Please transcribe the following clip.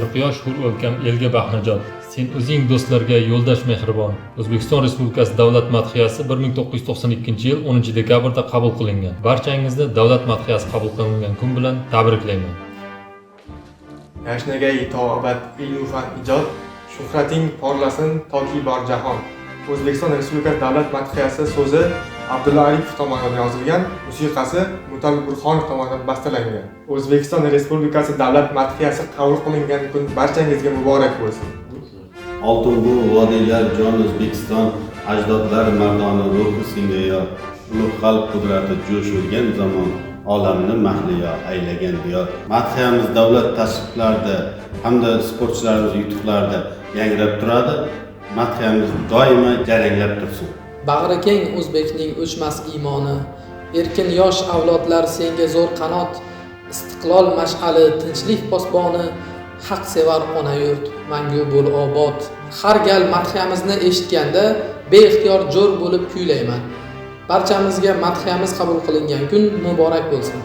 Serquyosh hur o'lkam, elga baxtnajot. Sen o'zing do'stlarga yo'ldosh mehribon. O'zbekiston Respublikasi davlat madhiyasi 1992-yil 10 dekabrda qabul qilingan. Barchangizni davlat madhiyasi qabul qilingan kun bilan tabriklayman. Yashnagay to abad ilmu fan ijod, shuhrating porlasin toki bor jahon. O'zbekiston Respublikasi davlat madhiyasi so'zi Abdulla Aripov tomonidan yozilgan, musiqasi Mutallib Burhonov tomonidan bastalangan. O'zbekiston Respublikasi davlat madhiyasi qabul qilingan kun barchangizga muborak bo'lsin. Oltin bu vodiylar jon O'zbekiston, ajdodlar mardona ruhi senga yor. Ulug' xalq qudrati jo'sh urgan zamon, olamni mahliyo aylagan diyor. Madhiyamiz davlat tashriflarida hamda sportchilarimiz yutuqlarida yangrab turadi. Madhiyamiz doimo jaranglab tursin. Bag'ri keng o'zbekning o'chmas iymoni, erkin yosh avlodlar senga zo'r qanot, istiqlol mash'ali, tinchlik posboni, haq sevar ona yurt, mangu bo'l obod. Har gal madhiyamizni eshitganda beixtiyor jo'r bo'lib kuylayman. Barchamizga madhiyamiz qabul qilingan kun muborak bo'lsin.